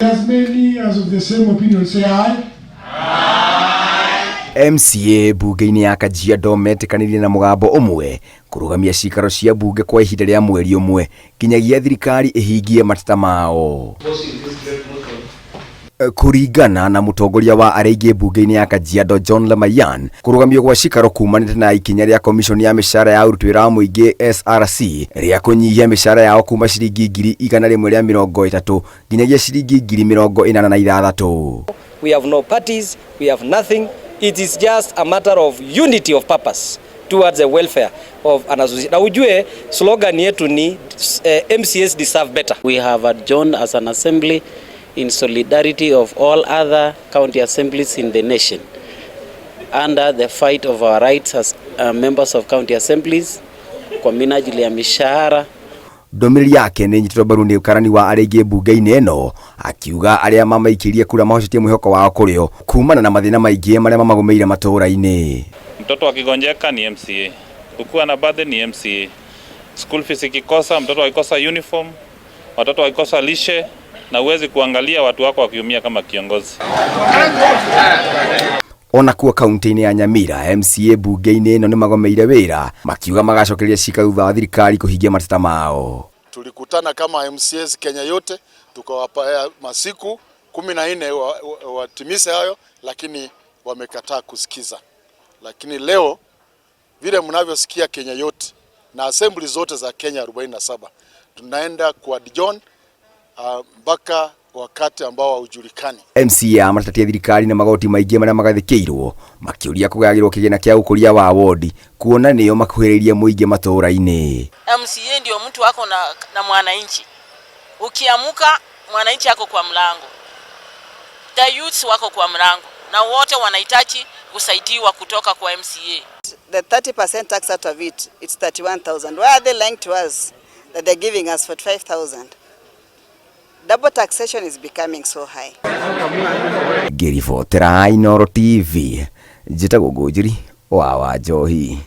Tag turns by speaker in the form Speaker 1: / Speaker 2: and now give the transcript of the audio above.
Speaker 1: As many as of the same opinion say aye.
Speaker 2: MCA mbunge-inĩ ya Kajiado metĩkanĩirie na mũgambo ũmwe kũrũgamia cikaro cia mbunge kwa ihinda rĩa mweri ũmwe nginyagia thirikari ĩhingie mateta mao. Kũringana na mũtongoria wa arĩa aingĩ mbunge-inĩ ya Kajiado John Lemayian, kũrũgamio gwa cikaro kumanĩte na ikinya rĩa komiconi ya mĩcara ya aruti wĩra wa mũingĩ SRC rĩa kũnyihia mĩcara yao kuma ciringi 130,000 nginyagia ciringi 86,000.
Speaker 3: We have no parties, we have nothing. It is just a matter of unity of purpose towards the welfare of an association. Na ujue slogan yetu ni MCAs deserve better.
Speaker 4: We have adjourned as an assembly in solidarity of all other county assemblies in the nation under the fight of our rights as members of county assemblies kwa minajili ya mishahara.
Speaker 2: Ndũmĩrĩri yake nĩ ĩnyitĩtwo mbaru nĩ karani wa arĩa aingĩ mbunge-inĩ ĩno, akiuga arĩa mamaikĩirie kura mahocetie mwĩhoko wao kũrĩ o kumana na mathĩna maingĩ marĩa mamagũmĩire matũũra-inĩ.
Speaker 5: Mtoto akigonjeka ni MCA, kukiwa na birthday ni MCA, school fees ikikosa, mtoto akikosa uniform, watoto wakikosa lishe, na uwezi kuangalia watu wako wakiumia kama kiongozi.
Speaker 2: Ona kuo kaunti-inĩ ya Nyamira, MCA mbunge-inĩ ĩno nĩ magomeire wĩra makiuga magacokeria cika thutha wa thirikari kũhingia mateta mao.
Speaker 6: Tulikutana kama MCAs Kenya yote tukawapa masiku 14 watimize hayo, lakini wamekataa kusikiza. Lakini leo vile mnavyosikia Kenya yote na assembly zote za Kenya 47 tunaenda kwa adjourn mpaka wakati ambao haujulikani.
Speaker 2: MCA matetetie thirikari na magoti maingĩ marĩa magathĩkĩirwo makĩũria kũgayagĩrwo kĩgĩna kĩa ũkũria wa wodi kuona nĩo makuhĩrĩirie mũingĩ matũũra-inĩ.
Speaker 7: MCA ndio mtu wako na mwananchi. Ukiamuka mwananchi ako kwa mlango, the youths wako kwa mlango, na wote wanahitaji kusaidiwa kutoka kwa MCA.
Speaker 8: The 30% tax out of it, it's 31,000. Why are they lying to us that they're giving us 45,000? Double taxation is becoming so high.
Speaker 2: Ngĩribotera Inooro TV, njĩtagwo Ngũnjiri wa Wanjohi.